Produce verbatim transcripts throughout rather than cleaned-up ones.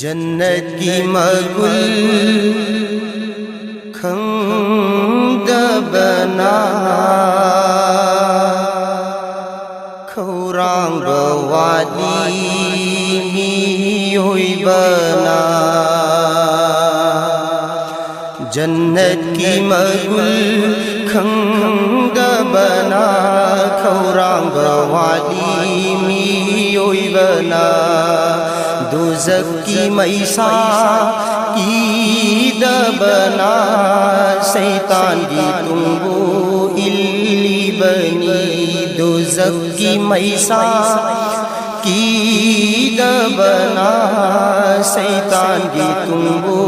ꯖꯟꯅꯠꯀꯤ ꯃꯒꯨꯟ ꯈꯪꯗꯕꯅ ꯈꯧꯔꯥꯡꯕ ꯋꯥꯠꯂꯤ ꯃꯤꯑꯣꯏꯕꯅ꯫ ꯖꯟꯅꯠꯀꯤ ꯃꯒꯨꯟ ꯈꯪꯗꯕꯅ ꯈꯧꯔꯥꯡꯕ ꯋꯥꯠꯂꯤ ꯃꯤꯑꯣꯏꯕꯅ꯫ ꯗꯨꯖꯈꯀꯤ ꯃꯩꯁꯥ ꯀꯤꯗꯕꯅ ꯁꯩꯇꯥꯟꯒꯤ ꯇꯨꯡꯕꯨ ꯏꯜꯂꯤꯕꯅꯤ꯫ ꯗꯨꯖꯈꯀꯤ ꯃꯩꯁꯥ ꯀꯤꯗꯕꯅ ꯁꯩꯇꯥꯟꯒꯤ ꯇꯨꯡꯕꯨ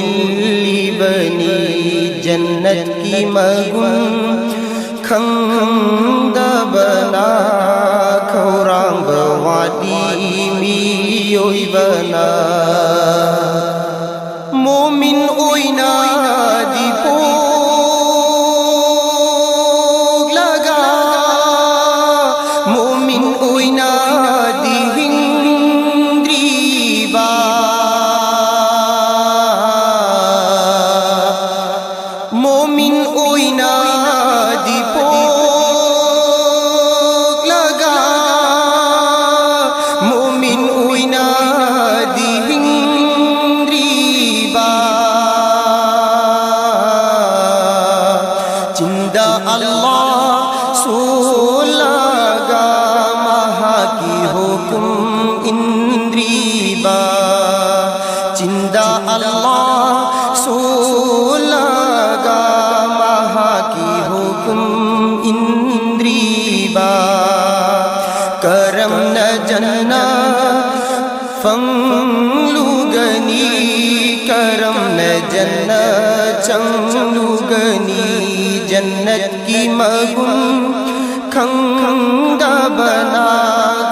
ꯏꯜꯂꯤꯕꯅꯤ꯫ ꯖꯟꯅꯠꯀꯤ ꯃꯒꯨꯟ ꯈꯪꯗꯕꯅ ꯈꯧꯔꯥꯡꯕ ꯋꯥꯠꯂꯤ ꯃꯤꯑꯣꯏꯕꯅ꯫ ꯃꯣꯃꯤꯟ ꯑꯣꯏꯅꯗꯤ ꯄꯣꯛꯂꯒ ꯃꯣꯃꯤꯟ ꯑꯣꯏꯅꯗꯤ ꯍꯤꯡꯗ꯭ꯔꯤꯕ꯫ ꯃꯣꯃꯤꯟ ꯑꯣꯏꯅꯗꯤ ꯄꯣꯛꯂꯒ ꯃꯣꯃꯤꯟ ꯑꯣꯏꯅꯗꯤ ꯍꯤꯡꯗ꯭ꯔꯤꯕ꯫ ꯆꯤꯟꯗ ꯑꯜꯂꯥꯍ ꯁꯣꯜꯂꯒ ꯃꯍꯥꯛꯀꯤ ꯍꯨꯀꯨꯝ ꯏꯟꯗ꯭ꯔꯤꯕ꯫ ꯆꯤꯟꯗ ꯑꯜꯂꯥꯍ ꯁꯣꯜꯂꯒ ꯃꯍꯥꯛꯀꯤ ꯍꯨꯀꯨꯝ ꯏꯟꯗ꯭ꯔꯤꯕ꯫ ꯀꯔꯝꯅ ꯖꯟꯅꯠ ꯐꯪꯂꯨꯒꯅꯤ? ꯀꯔꯝꯅ ꯖꯟꯅꯠ ꯆꯪꯂꯨꯒꯅꯤ? ꯖꯟꯅꯠꯀꯤ ꯃꯒꯨꯟ ꯈꯪꯗꯕꯅ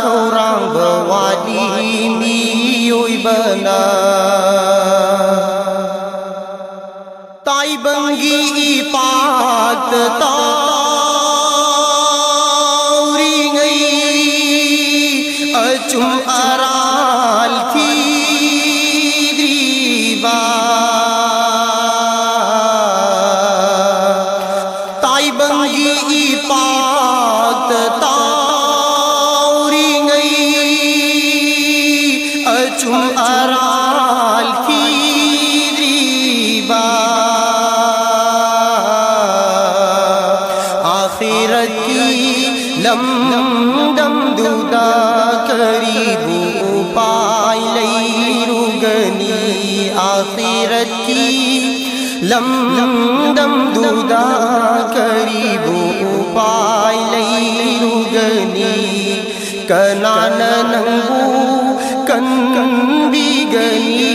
ꯈꯧꯔꯥꯡꯕ ꯋꯥꯠꯂꯤ ꯃꯤꯑꯣꯏꯕꯅ꯫ ꯇꯥꯏꯕꯪꯒꯤ ꯏꯄꯥꯛꯇ ꯇꯥꯎꯔꯤꯉꯩ ꯑꯆꯨꯝ ꯑꯔꯥꯜ ꯊꯤ ꯂꯥꯜꯈꯤꯗ꯭ꯔꯤꯕ ꯑꯥꯈꯤꯔꯠꯀꯤ ꯂꯝꯗꯝꯗꯨꯗ ꯀꯔꯤꯕꯨ ꯎꯄꯥꯏ ꯂꯩꯔꯨꯒꯅꯤ? ꯑꯥꯈꯤꯔꯠꯀꯤ ꯂꯝꯗꯝꯗꯨꯗ ꯀꯔꯤꯕꯨ ꯎꯄꯥꯏ ꯂꯩꯔꯨꯒꯅꯤ? ꯀꯅꯥꯅ ꯅꯪꯕꯨ ꯀꯟꯕꯤꯒꯅꯤ?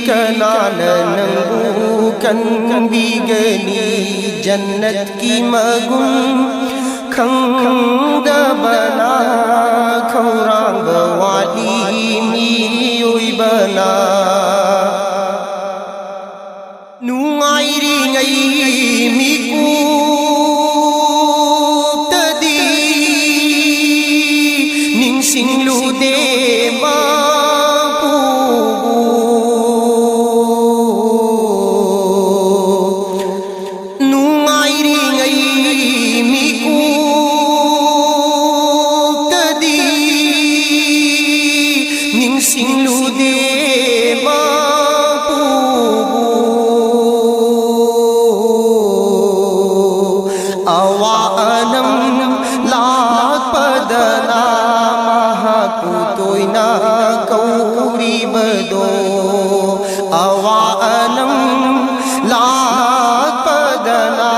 ꯀꯅꯥꯅ ꯅꯪꯕꯨ ꯀꯟꯕꯤꯒꯅꯤ? ꯖꯟꯅꯠꯀꯤ ꯃꯒꯨꯟ ꯈꯪꯗꯕꯅ ꯈꯧꯔꯥꯡꯕ ꯋꯥꯠꯂꯤ ꯃꯤꯑꯣꯏꯕꯅ꯫ ꯅꯨꯡꯉꯥꯏꯔꯤꯉꯩ ꯃꯤꯀꯨꯞꯇꯗꯤ ꯅꯤꯡꯁꯤꯡꯂꯨꯗꯦ ꯃꯄꯨꯕꯨ꯫ ꯅꯨꯡꯉꯥꯏꯔꯤꯉꯩ ꯃꯤꯀꯨꯞꯇꯗꯤ ꯅꯤꯡꯁꯤꯡꯂꯨꯗꯦ ꯃꯄꯨꯕꯨ꯫ ꯑꯋꯥ ꯑꯅꯝ ꯂꯥꯛꯄꯗꯅ ꯃꯍꯥꯛꯄꯨ ꯇꯣꯏꯅ ꯀꯧꯔꯤꯕꯗꯣ꯫ ꯑꯋꯥ ꯑꯅꯝ ꯂꯥꯛꯄꯗꯅ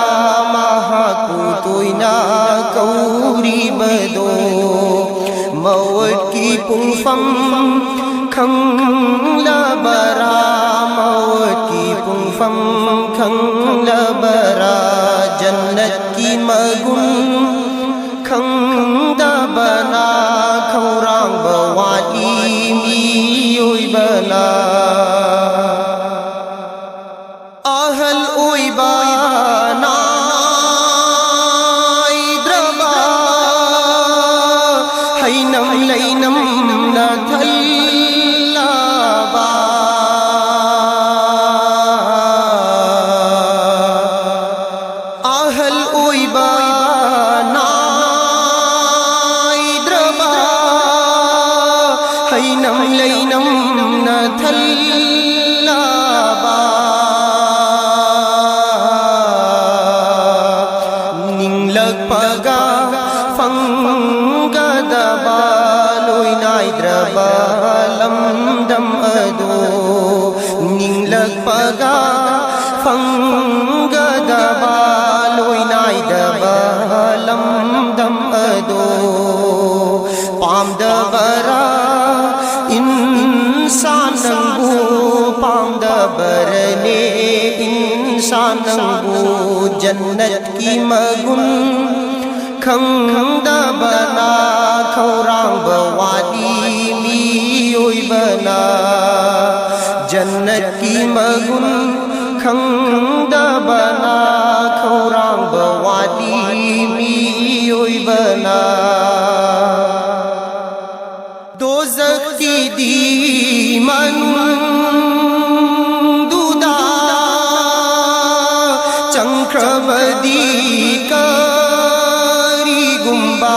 ꯃꯍꯥꯛꯄꯨ ꯇꯣꯏꯅ ꯀꯧꯔꯤꯕꯗꯣ꯫ ꯃꯋꯠꯀꯤ ꯄꯨꯡꯐꯝ ꯈꯪꯂꯕꯔꯥ? ꯃꯋꯠꯀꯤ ꯄꯨꯡꯐꯝ ꯈꯪꯂꯕꯔꯥ? ꯖꯟꯅꯠꯀꯤ ꯃꯒꯨꯟ ꯈꯪꯗꯕꯅ ꯈꯧꯔꯥꯡꯕ ꯋꯥꯠꯂꯤ ꯃꯤꯑꯣꯏꯕꯅ꯫ ꯑꯍꯜ ꯑꯣꯏꯕ ꯅꯥꯏꯗ꯭ꯔꯕ ꯍꯩꯅꯝ ꯂꯩꯅꯝꯅ ꯊꯜꯂꯕ ꯑꯍꯜ ꯑꯣꯏꯕ ꯅꯥꯏꯗ꯭ꯔꯕ ꯍꯩꯅꯝ ꯂꯩꯅꯝ ꯊꯜꯂꯕ ꯅꯤꯡꯂꯛꯄꯒ ꯐꯪꯒꯗꯕ ꯂꯣꯏ ꯅꯥꯏꯗ꯭ꯔꯕ ꯂꯝꯗꯝ ꯑꯗꯣ ꯅꯤꯡꯂꯛꯄꯒ ꯐꯪꯒꯗꯕ ꯂꯣꯏ ꯅꯥꯏꯗꯕ ꯂꯝꯗꯝ ꯑꯗꯣ ꯄꯥꯝꯗꯕꯔꯥ ꯏꯟꯁꯥꯟ ꯅꯪꯕꯨ ꯄꯥꯝꯗꯕꯔꯅꯦ ꯏꯟꯁꯥꯟ ꯅꯪꯕꯨ ꯖꯟꯅꯠꯀꯤ ꯃꯒꯨꯟ ꯈꯪꯗꯕꯅ ꯈꯧꯔꯥꯡꯕ ꯋꯥꯠꯂꯤ ꯃꯤꯑꯣꯏꯕꯅ ꯖꯟꯅꯠꯀꯤ ꯃꯒꯨꯟ ꯈꯪꯗꯕꯅ ꯈꯧꯔꯥꯡꯕ ꯋꯥꯠꯂꯤ ꯃꯤꯑꯣꯏꯕꯅ ꯗꯣꯖꯈꯀꯤꯗꯤ ꯃꯅꯨꯡꯗꯨꯗ ꯆꯪꯈ꯭ꯔꯕꯗꯤ ꯀꯔꯤꯒꯨꯝꯕ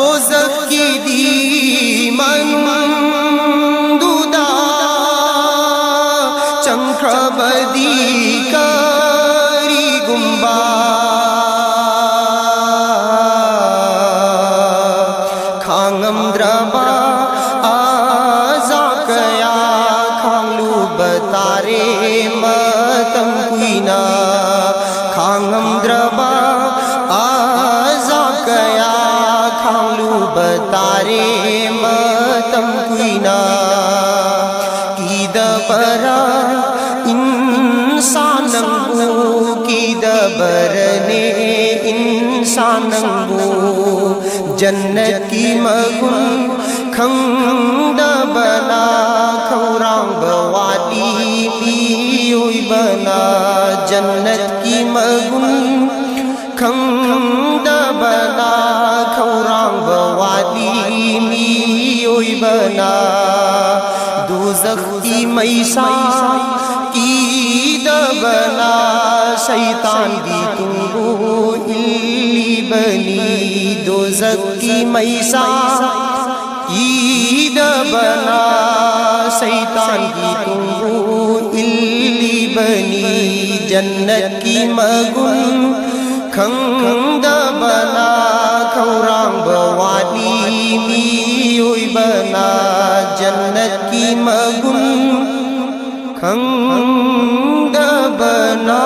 ꯗꯣꯖꯈꯀꯤꯗꯤ ꯃꯅꯨꯡꯗꯨꯗ ꯆꯪꯈ꯭ꯔꯕꯗꯤ ꯀꯔꯤꯒꯨꯝꯕ ꯈꯥꯡꯉꯝꯗ꯭ꯔꯕ ꯑꯖꯥ ꯀꯌꯥ ꯈꯥꯡꯂꯨꯕ ꯇꯥꯔꯦ ꯃꯇꯝ ꯀꯨꯏꯅ ꯈꯥꯡꯉꯝꯗ꯭ꯔꯕ ꯑꯖꯥ ꯀꯌꯥ ꯈꯥꯡꯂꯨꯕ ꯇꯥꯔꯦ ꯃꯇꯝ ꯀꯨꯏꯅ ꯀꯤꯗꯕꯔꯥ ꯏꯟꯁꯥꯟ ꯅꯪꯕꯨ ꯀꯤꯗꯕꯔꯅꯦ ꯏꯟꯁꯥꯟ ꯅꯪꯕꯨ ꯖꯟꯅꯠꯀꯤ ꯃꯒꯨꯟ ꯈꯪꯗꯕꯅ ꯈꯧꯔꯥꯡꯕ ꯋꯥꯠꯂꯤ ꯃꯤꯑꯣꯏꯕꯅ ꯖꯟꯅꯠꯀꯤ ꯃꯒꯨꯟ ꯈꯪꯗꯕꯅ ꯈꯧꯔꯥꯡꯕ ꯋꯥꯠꯂꯤ ꯃꯤꯑꯣꯏꯕꯅ ꯗꯣꯖꯈꯀꯤ ꯃꯩꯁꯥ ꯀꯤꯗꯕꯅ ꯁꯩꯇꯥꯟꯒꯤ ꯇꯨꯡꯕꯨ ꯏꯜꯂꯤꯕꯅꯤ ꯗꯣꯖꯈꯀꯤ ꯃꯩꯁꯥ ꯀꯤꯗꯕꯅ ꯁꯩꯇꯥꯟꯒꯤ ꯇꯨꯡꯕꯨ ꯏꯜꯂꯤꯕꯅꯤ꯫ ꯖꯟꯅꯠꯀꯤ ꯃꯒꯨꯟ ꯈꯪꯗꯕꯅ ꯈꯧꯔꯥꯡꯕ ꯋꯥꯠꯂꯤ꯫ ꯃꯤꯑꯣꯏꯕꯅ ꯖꯟꯅꯠꯀꯤ ꯃꯒꯨꯟ ꯈꯪꯗꯕꯅ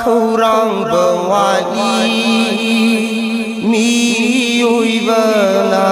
ꯈꯧꯔꯥꯡꯕ ꯋꯥꯠꯂꯤ꯫ ꯃꯤꯑꯣꯏꯕꯅ